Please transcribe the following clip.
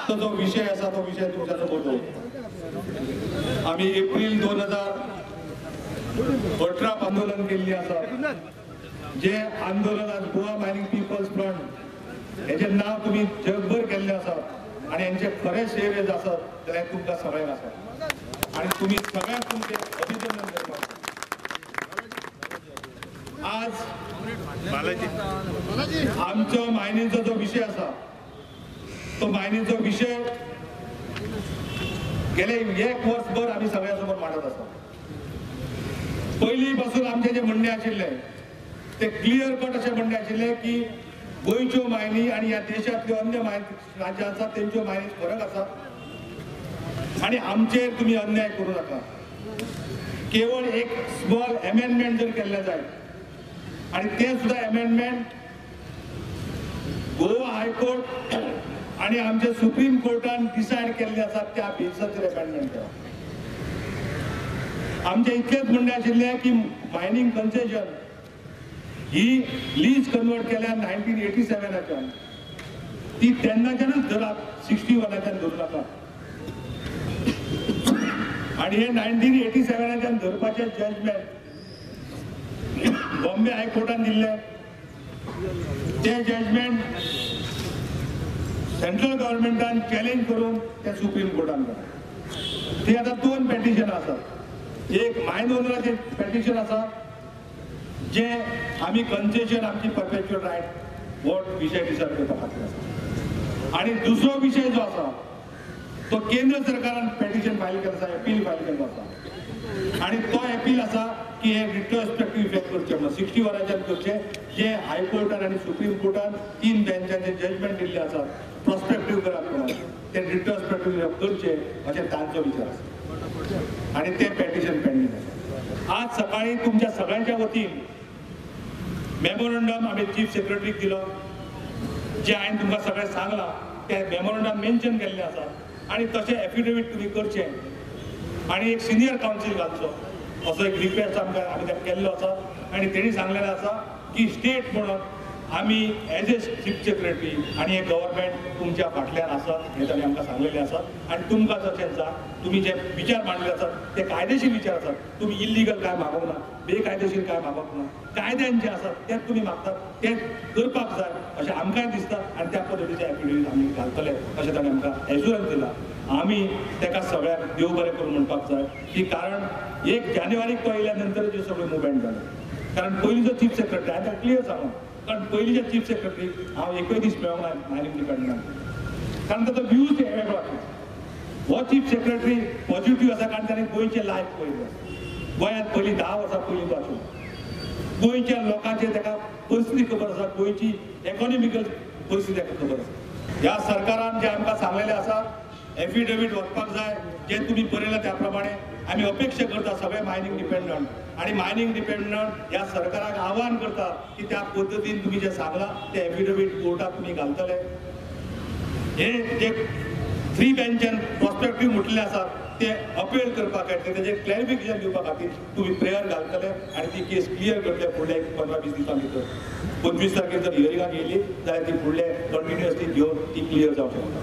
तो जो विषय आसा तो विषय तुमच्या समोर दवरता। आमी एप्रील 2018 आंदोलन केल्ली आसा, जे आंदोलन आज गोवा मायनिंग पीपल्स फ्रंट हेजें नांव तुमी जगभर केल्लें आसा आनी हेंचे खरे सेवे आसत जाल्यार तुमकां सगळ्यांक आसा आनी तुमी सगळ्यांक तुमचें अभिनंदन करपाक। आज आमचो मायनीचो जो विषय आसा तो मायनीचो विषय गेले एक वर्सभर आमी सगळ्यां समोर मांडत आसा। पयलीं पासून आमचें जें म्हणणें आशिल्लें ते क्लियर कट अशें म्हणणें आशिल्लें की गोंयच्यो मायनी आनी ह्या देशांतल्यो अन्य मायनी राज्यां आसा तेंच्यो मायनी फरक आसा आनी आमचेर तुमी अन्याय करूं नाका। केवळ एक स्मॉल एमेंडमेंट जर केल्लें जाय आनी तें सुद्दां एमेंडमेंट गोवा हायकोर्ट आनी आमचे सुप्रीम कोर्टान डिसायड केल्लें आसा त्या बेजिसाचेर एमेंडमेंट केला। आमचें इतलेंच म्हणणें आशिल्लें की मायनींग कन्सेशन ही लीज कन्वर्ट केल्या 1987च्यान, ती तेन्नाच्यानूच धरात, 61च्यान धरूं नाका। आनी हे 1987च्यान धरपाचें जजमेंट बॉम्बे हायकोर्टान दिल्लें, तें जजमेंट सेंट्रल गव्हर्मेंटान चॅलेंज करून तें सुप्रीम कोर्टान गेलें। ती आतां दोन पेटिशन आसात, एक मायन ओनराचें पेटिशन आसा जे आमी कन्सेशन आमची परपेच्युअल रायट हो विशय डिसायड करपा खातीर आसा, आनी दुसरो विशय जो आसा तो केंद्र सरकारान पेटिशन फायल केल्लो आसा, अपील फायल केल्लो आसा आनी तो अपील आसा की हे रिट्रोस्पेक्टीव इफेक्ट करचे म्हणून 61च्यान करचे, जे हायकोर्टान आनी सुप्रीम कोर्टान 3 बेंचांचे जजमेंट दिल्लें आसा प्रोस्पेक्टीव करात म्हणून ते रिट्रोस्पेक्टीव इफेक्ट करचे अशें तांचो विचार आसा आनी तें पेटिशन पेंडींग आसा। आज सकाळी तुमच्या सगळ्यांच्या वतीन मेमोरंडम आमी चीफ सेक्रेटरीक दिलो, जे हांवें तुमकां सगळें सांगलां तें मेमोरंडम मेन्शन केल्लें आसा आनी तशें एफिडेवीट तुमी करचें आनी एक सिनियर कावन्सील घालचो असो एक रिक्वेस्ट आमकां आमी ताका केल्लो आसा आनी तेणी सांगलेलें आसा की स्टेट म्हणून आमी एज ए चीफ सेक्रेटरी आनी हे गव्हर्मेंट तुमच्या फाटल्यान आसा हें ताणें आमकां सांगलेलें आसा आनी तुमकां जशें जाय तुमी जे विचार मांडले आसात ते कायदेशीर विचार आसात, तुमी इल्लिगल कांय मागोवंक ना, बेकायदेशीर कांय मागप ना, कायद्यान जे आसात तेच तुमी मागतात ते करपाक जाय अशें आमकांय दिसता आनी त्या पद्दतीचे एफिडेवीट आमी घालतले अशें ताणें आमकां एश्युरन्स दिला। आमी ताका सगळ्यांक देव बरें करूं म्हणपाक जाय की कारण 1 जानेवारीक तो येयल्या नंतर ज्यो सगळ्यो मुवमेंट जाल्यो, कारण पयलींचो चीफ सेक्रेटरी हांवें ताका क्लियर सांगूं, कारण पयलींच्या चीफ सेक्रेटरी हांव एकूय दीस मेळोंक ना मायनिंग डिपार्टमेंटान, कारण ताचो व्यूज वेगळो आसा। हो चीफ सेक्रेटरी पॉझिटीव आसा कारण ताणें गोंयचें लायफ पळयलें आसा, गोंयांत पयलीं 10 वर्सां पयलीं तो आशिल्लो, गोंयच्या लोकांचें ताका परिस्थिती खबर आसा, गोंयची इकॉनॉमिकल परिस्थिती ताका खबर आसा। ह्या सरकारान जें आमकां सांगलेलें आसा एफिडेवीट वचपाक जाय, जें तुमी बरयलां त्या प्रमाणे आमी अपेक्षा करता सगळे मायनिंग डिपेंडंट आनी मायनिंग डिपेंडंट ह्या सरकाराक आव्हान करता की त्या पद्दतीन तुमी जें सांगलां तें एफिडेवीट कोर्टात तुमी घालतले। हे जे 3 बेंचान प्रोस्पेक्टीव म्हटलें आसा ते अपील करपा खातीर तेजें क्लॅरिफिकेशन दिवपा खातीर तुमी प्रेयर घालतले आनी ती केस क्लियर करतले फुडल्या 15-20 दिसां भितर। 25 तारखेर जर हियरिंगाक येयली जाल्यार ती फुडले कंटिन्युअसली घेवन ती क्लियर जावंक शकता।